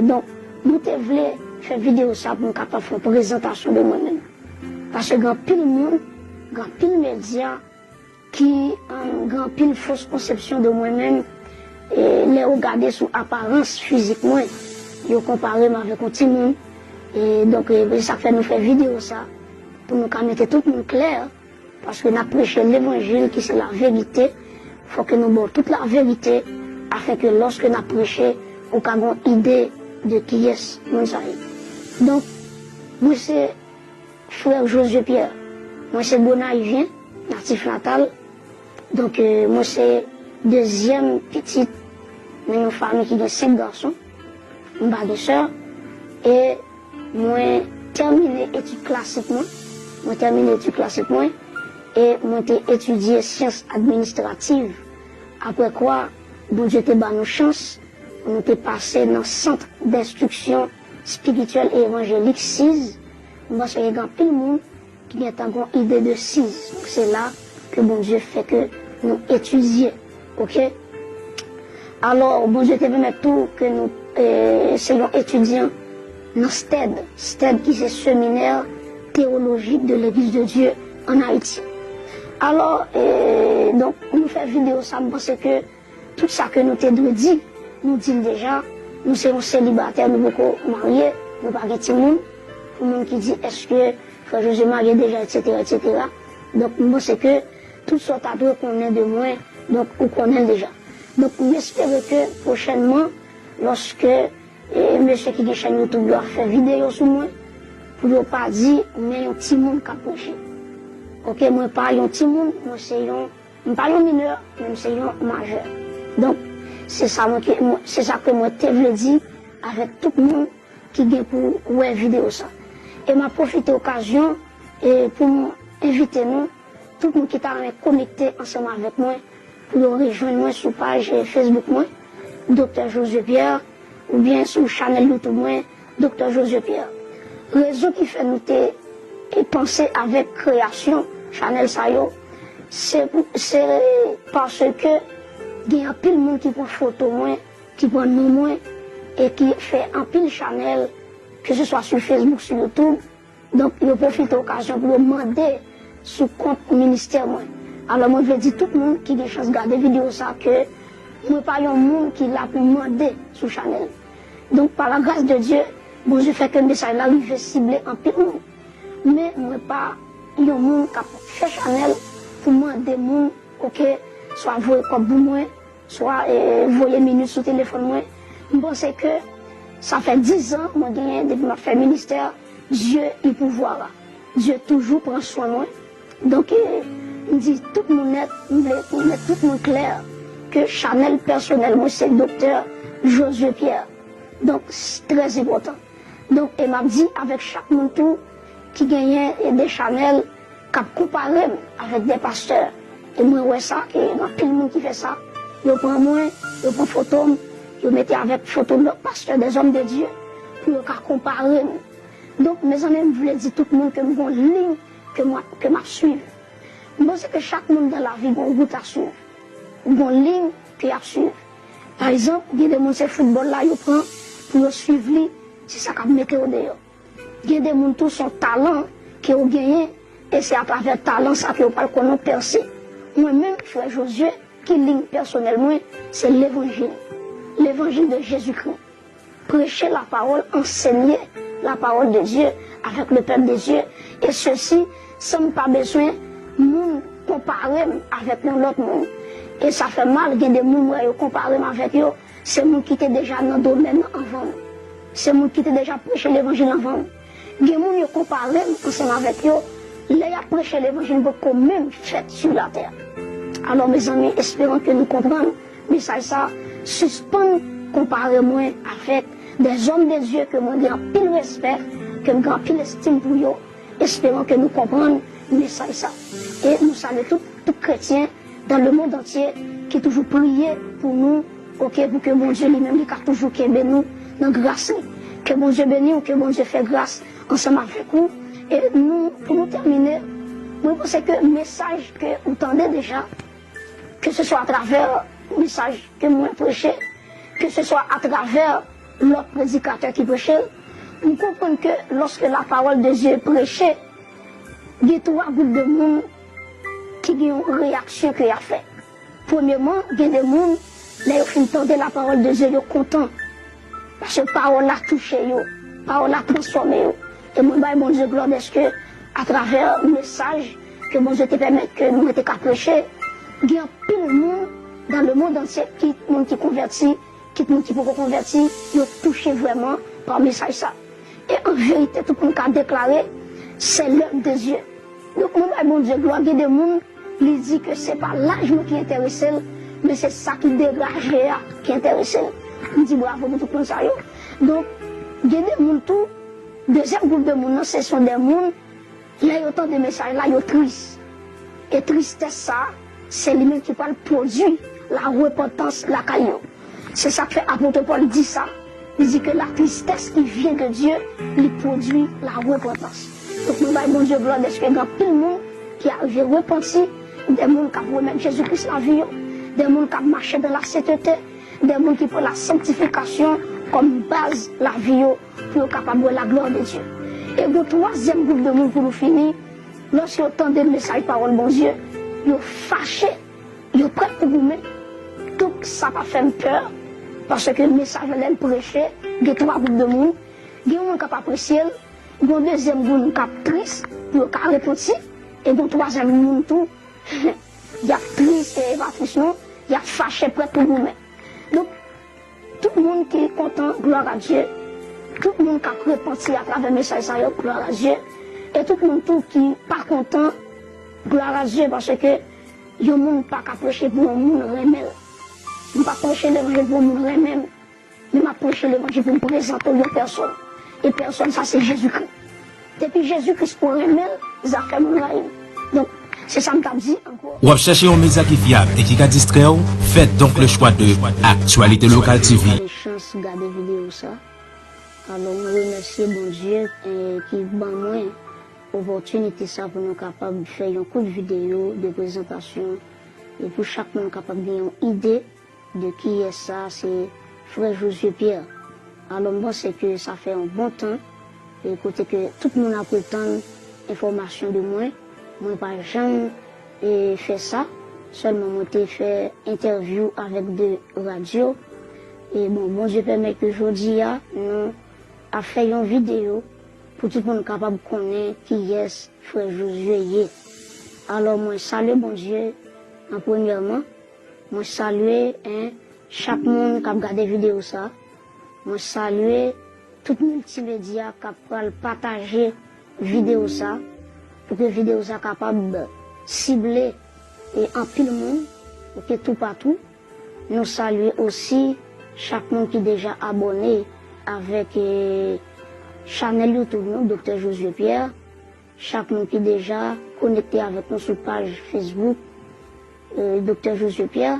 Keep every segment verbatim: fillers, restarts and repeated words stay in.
Donk, mwen te vle fè videyo sa pou m kapab fè yon prezantasyon de mwen menm. Paske gen anpil moun, gen anpil medya ki, um, gen anpil fos konsepsyon de mwen menm. E lè yo gade sou aparans fizik mwen, yo konpare m avèk yon timoun. E donk, e, se sa k fè nou fè videyo sa, pou nou ka mete tout moun klè, paske n ap preche levanjil ki se laverite. Fò ke nou ba w tout laverite, afin ke lòske n ap preche, ou ka gen yon ide de kiyès moun sa ye. Donk, mwen se frè Josué Pierre. Mwen se Gonayivyen, natif natal. Donk, euh, mwen se dezyèm pitit nan yon fanmi ki gen senk gason. M pa gen sè. E mwen tèmine etid klasik mwen. Mwen tèmine etid klasik mwen. E mwen te etidye syans administrativ. Apre kwa, Bondye te ba nou chans, nou te pase nan Sant d'Enstriksyon Espirityèl e Evanjelik, siz. M panse gen anpil moun ki gentan gen yon ide de siz. Se la ke Bondye fè ke nou etidye. Oke? Alò, Bondye te pèmèt tou ke nou, eh, se yon etidyan nan stèd. Stèd ki se Séminaire Théologique de l'Église de Dieu en Haïti. Alò, eh, donk, pou nou fè videyo sa, m panse ke tout sa ke nou te dwe di, nou di l deja. Nou se yon selibatè, nou poko marye, nou pa gen timoun. Pou moun ki di, èske frè Josué marye deja, etsetera, etsetera. Donk, m panse ke tout sa w ta dwe konnen de mwen, donk, ou konnen l deja. Donk, m espere ke pwochènman, lòske, e, mesye ki gen chèn YouTube yo ap fè videyo sou mwen, pou yo pa di, men yon timoun k ap preche. Oke, mwen pa yon timoun, mwen se yon M pa yon minè, men m se yon majè. Donk, se sa mwen ke, mwen, se sa ke mwen te vle di avèk tout moun ki gen pou wè videyo sa. E m ap pwofite okazyon, e, pou m envite nou, tout moun ki ta renmen konekte ansanm avèk mwen, pou yo rejwenn mwen sou paj, e, Facebook mwen, Doktè Josué Pierre, oubyen sou chanèl YouTube mwen, Doktè Josué Pierre. Rezon ki fè nou te, e, panse avèk kreyasyon chanèl sa yo, se pou, se paske gen anpil moun ki pran foto mwen, ki pran non mwen, e ki fè anpil chanèl, ke se swa sou Facebook, sou YouTube, Donk, yo pwofite okazyon pou yo mande sou kont ministè mwen. Alò, mwen vle di tout moun ki gen chans gade videyo sa ke mwen pa yon moun ki la pou mande sou chanèl. Donk, pa la gras de Dye, Bondye fè ke mesaj la rive sible anpil moun. Men, mwen pa yon moun k ap fè chanèl pou mande moun, oke, swa voye kòb pou mwen, swa, e, voye minit sou telefòn mwen. M panse ke sa fè diz an mwen genyen depi m ap fè ministè Dieu y pourvoira. Dye toujou pran swen mwen. Donk, e, m di tout moun nèt, m vle m met tout moun klè ke chanèl pèsonèl mwen se Doktè Josué Pierre. Donk, s- trè enpòtan. Donk, e m ap di avèk chak moun tou ki genyen, e, de chanèl k ap konpare m avèk de pastè. E mwen wè sa, ke gen anpil moun ki fè sa. Yo pran mwen, yo pran foto m, yo mete avèk foto lòt pastè, de zòm de Dye, pou yo ka konpare m. Donk, mezanmi, m vle di tout moun ke m gon liy ke m ap, ke m ap swiv. M panse ke chak moun dan lavi gon wout a swiv. Gon liy ke y ap swiv. Pa egzanp, gen de moun se foutbòl la yo pran pou yo swiv li, se sa k ap mete yo deyò. Gen de moun tou se yon talan ke w genyen, e se atravè talan sa ke w pral konnen w pèse. Mwen menm, frè Josué, ki liy pèsonèl mwen, se levanjil. Levanjil de Jezikri. Prêcher la parole, enseigner la parole de Dieu avec le peuple de Dieu, et ceci, san m pa bezwen moun konpare m avèk yon lòt moun. E sa fè mal, gen de moun, m wè yo konpare m avèk yo, se moun ki te deja nan domèn nan anvan m. Se moun ki te deja preche levanjil anvan m. Gen moun yo konpare m ansanm avèk yo, lè y ap preche levanjil poko menm fèt sou latè. Alò, mezanmi, esperan ke nou konprann mesaj sa, sispann konpare mwen avèk de zòm de Dye ke mwen gen anpil respè, ke m gen anpil estim pou yo, esperan ke nou konprann mesaj sa. E nou salye tout, tout kretyen dans le monde entier ki toujou priye pou nou, oke, pou ke Bondye li menm li ka toujou kenbe nou nan gras li. Ke Bondye beni w, ke Bondye fè gras ansanm avèk ou. E nou, pou nou tèmine, mwen panse ke mesaj ke ou tande deja, ke se swa atravè mesaj ke mwen preche, ke se swa atravè lòt predikatè ki preche l, m konprann ke lòske la parole de Dieu preche, gen twa gwoup de moun ki gen yon reyaksyon ke y ap fè. Premyeman, gen de moun, lè yo fin tande la parole de Dieu, yo kontan. Paske pawòl la touche yo, pawòl la transfòme yo. E mwen bay Bondye glwa dèske atravè mesaj ke Bondye te pèmèt ke mwen te ka preche, gen anpil moun dans le monde entier, kit moun ki konvèti, kit moun ki poko konvèti, yo touche vrèman pa mesaj sa. E an verite, tout moun ka deklare, c'est l'œuvre de Dieu. Donk, mwen bay Bondye glwa, gen de moun, li di ke se pa laj mwen ki enterese l, men se sa ki degaje a ki enterese l. M di bravo pou tout moun sa yo. Donk, gen de moun tou, dezyèm gwoup de moun nan, se son de moun, lè yo tande mesaj la, yo tris. E tristès sa, se li menm ki pral pwodui la repantans lakay yo. Se sa k fè apot Pòl di sa. Li di ke la tristès ki vyen de Dye, li pwodui la repantans. Donk, nou bay Bondye glwa dèske gen anpil moun ki arive repanti, de moun k ap remèt Jezi Kris lavi yo, de moun k ap mache dan la sentete, de moun ki pran la sanktifikasyon kòm baz lavi yo pou yo kapab wè la glwa de Dye. E gen twazyèm gwoup de moun pou nou fini, lòske yo tande mesaj pawòl Bondye, yo fache, yo prèt pou goumen. Tout sa pa fè m pè, paske mesaj la lè l preche, gen twa gwoup de moun. Gen yon moun k ap apresye l, gen yon dezyèm moun k ap tris pou yo ka repanti, e gen yon twazyèm moun tou, y ap tris e pa tris non, y ap fache prèt pou goumen. Donk, tout moun ki kontan, gloire à Dieu. Tout moun k ap repanti atravè mesaj sa yo, gloire à Dieu. E tout moun tou ki pa kontan, gloire à Dieu, paske yon moun pa ka preche pou yon moun renmen l. M pa preche levanjil pou yon moun renmen m, men m ap preche levanjil pou m prezante w yon pèsòn. E pèsòn sa se Jezikri. Depi Jezikri ou renmen l, zafè moun rayi l. Donk, se sa m t ap di ankò. W ap chèche yon medya ki fyab e ki ka distrè w? Fè donk le chwa de Actualité Locale T V. Gade chans gade videyo sa. Alò, mwen remèsye Bondye, eh, ki ban mwen opòtinite sa pou nou kapab fè yon kout videyo de prezantasyon e pou chak moun kapab gen yon ide de kiyès sa, se frè Josué Pierre. Alò, m panse ke sa fè yon bon tan, e kote ke tout moun ap retann enfòmasyon de mwen. Mwen pa janm, e, fè sa, sèlman mwen te fè entèvyou avèk de radyo. E bon, Bondye pèmèt ke jodi a, nou ap fè yon videyo pou tout moun kapab konnen kiyès frè Josué ye. Alò, mwen salye Bondye an premyèman. Mwen salye, en, chak moun k ap gade videyo sa. Mwen salye tout miltimedya k ap pral pataje videyo sa, pou ke videyo sa kapab sible e anpil moun, pou ke toupatou. Nou salye osi chak moun ki deja abòne avèk, e, chanèl YouTube nou, Doktè Josué Pierre. Chak moun ki deja konekte avèk nou sou paj Facebook, e, Doktè Josué Pierre.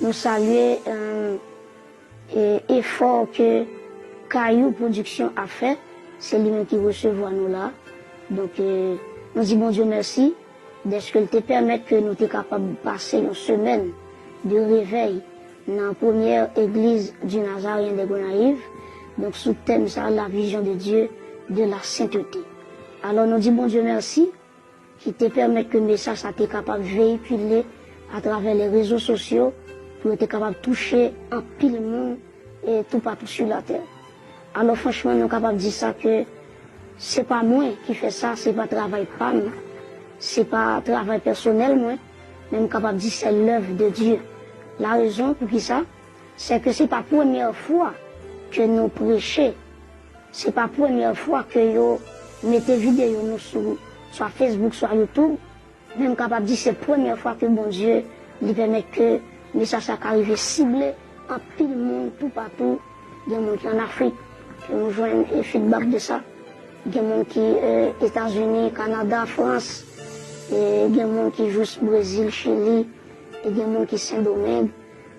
Nou salye, e, e, efò ke Kayou Production ap fè. Se li menm ki resevwa nou la. Donk, e, nou di Bondye mèsi dèske l te pèmèt ke nou te kapab pase yon semèn de revèy nan premyè egliz di Nazaryen de Gonayiv, donk sou tèm sa, La vision de Dieu de la sainteté. Alò, nou di Bondye mèsi ki te pèmèt ke mesaj sa te kapab veyikile atravè le rezo sosyo pou yo te kapab touche anpil moun, e, toupatou sou latè. Alò, franchman, nou kapab di sa ke se pa mwen ki fè sa, se pa travay pa m, se pa travay pèsonèl mwen, men m kapab di se lèv de Dye. La rezon pou ki sa, se ke se pa premyè fwa ke nou preche, se pa premyè fwa ke yo mete videyo nou sou swa Facebook, swa YouTube. Men m kapab di se premyè fwa ke Bondye li pèmèt ke mesaj sa ka rive sible anpil moun toupatou. Gen moun ki ann Afrik, ke nou jwenn, e, feedback de sa. Gen moun ki, e, Etazini, Kanada, Frans, e gen moun ki jous Brezil, Chili, e gen moun ki Sendomeng,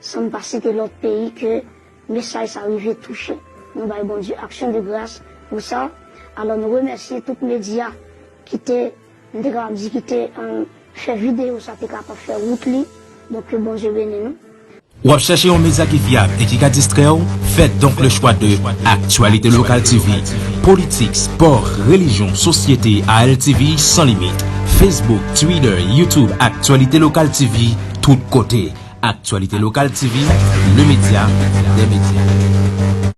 san m pa site lòt peyi ke mesaj sa rive touche. Nou bay Bondye aksyon de gras pou sa. Alò, nou remèsye tout medya ki te, nou te kapab di, ki te, e, fè videyo sa te kapab fè wout li. Donk, ke Bondye beni nou. W ap chèche yon medya ki fyab e ki ka distrè w? Fè donk le chwa de Actualité Locale T V. Politik, spò, relijyon, sosyete, A L T V san limit. Facebook, Twitter, YouTube, Actualité Locale T V, tout kote. Actualité Locale T V, le média des médias.